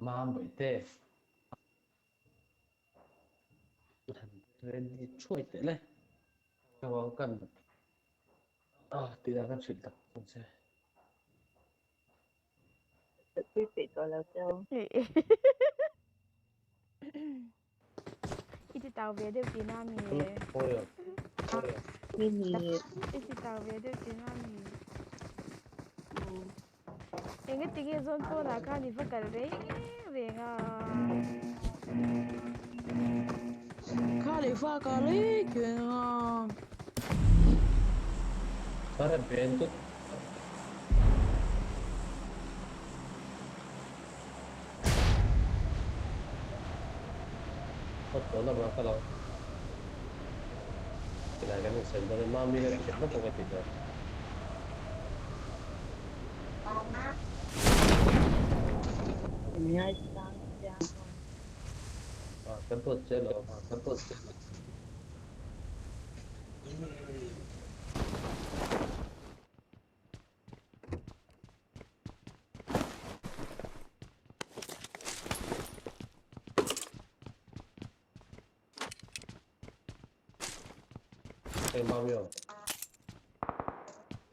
Mam bawihte. Han ready thuai teh le. Ka kan ah tih dan kan hrilh tak ang che. Tui peih tawh lo cheu. I ti tau ve deuh tihna mi? I ti tau ve deuh tihna mi? Enga tinge zawn pawn ah khan i va kal reng reng a? Kha leh fa ka lek reng a. Ngaisang chiang.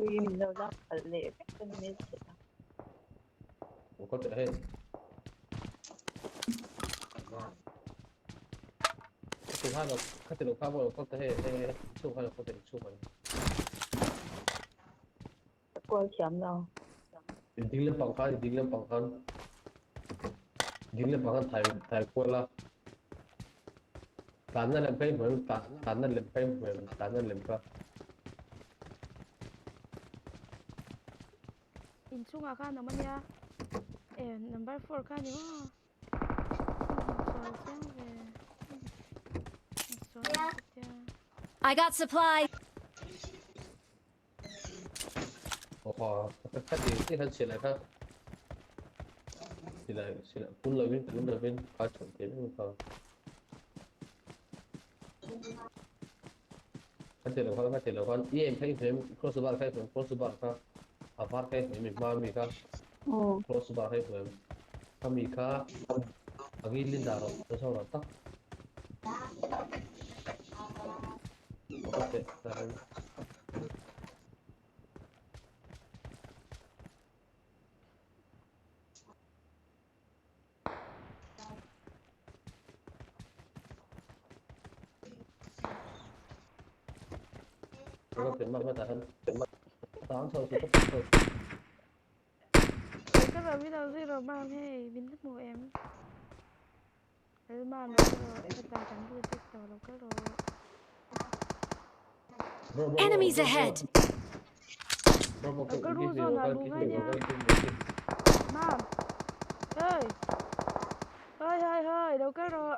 Ui min lo lak khalh leh vek a ni mai che a. Ka kual thiam lo. Ding lampang khan ding lampang khan ding lampang khan thai thai kual a tlanna lem phei hmuh em tlanna lem phei hmuh em tlanna lem kha. Inchungah khan awm ania e number 4 kha ni maw sual chiang ve sual tia. I got supply. Aw kha ti ti khan silai kha silai silai pun lovin pun lovin kha chhawm thei vek kha kha ti lo khan kha ti lo khan i em kha i hmuh cross bar kha i hmuh cross bar kha a var kha i hmuh mi hma mi kha cross bar kha i hmuh kha mi kha a ngil in dah rawh ka zawng rawh tak okay Ka lo min lo zui rawh mam hei min hmu em? Lal mam lo kal rawh heta kan lut vek tawh lo kal rawh. Enemies ahead! Lo kal ru zawn ah lu ngai nia. Mam! Hey! Hoi hoi hoi lo kal rawh.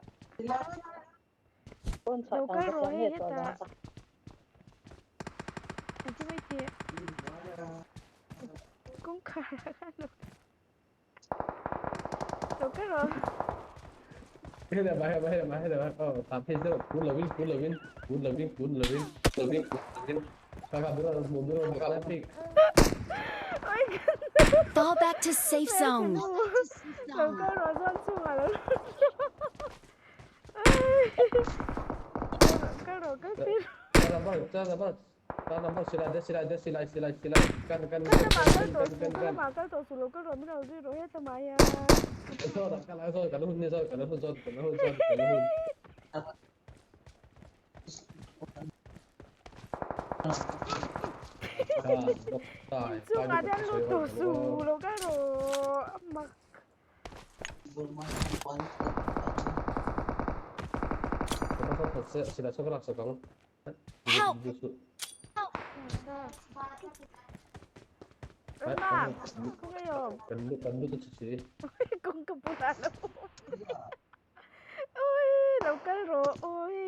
Pawn chhuah Lo dan kal ka rawh thiam hei leh tawh lo. hetah. Engtin mai tih? Kawngkhar ah khan lo lo kal rawh. Oi kan Fall back to safe zone. Lo kal rawh zawn chungah lo lut rawh. Kal rawh kal tir Kal lamah kal tawh suh kal lamah kal tawh suh lo kal rawh min lo zui rawh he lamah hian. Inchungah te an lut tawh suh lo kal rawh a mak. Help! Rama, kung ngayon. Kung kapulalo. Ui, lo kal rawh. Ui,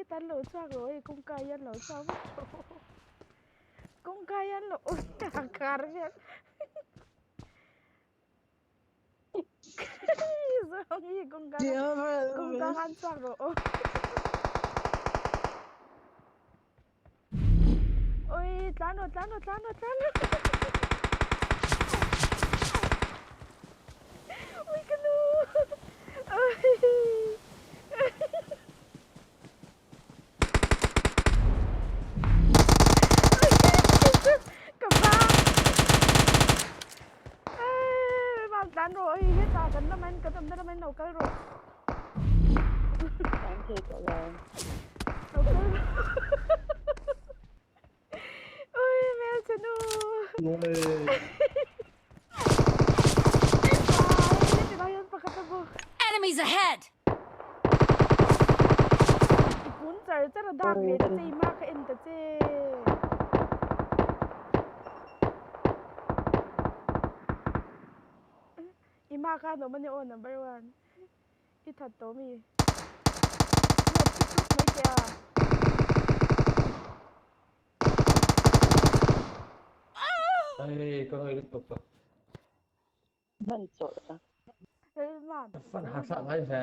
tan lo chhuak rawh. Hei kawngka hian lo chhuak vek rawh. Kawngka hian lo ui a khar vel. Zawng hi kawngka kawngka khan chhuak rawh. Ui, tlan rawh, tlan rawh, tlan rawh, tlan rawh. Ui, ka nu. Kan lamain kan awmna lamain lo kal rawh. Kan thei tawh lo. Lo kal rawh. Ui hmelchhe nu. Ai hian pakhat a bawk. Enemies ahead! I kun char char a dak ve ta che i ma ka en ta che. I ma khan awm a ni aw number one. I that tawh mi. Nawt chu tluk mai teh a. Ai ka ngai lutuk a. Hman chawlh a. Lalmam. Fan ha thlah ngai ve.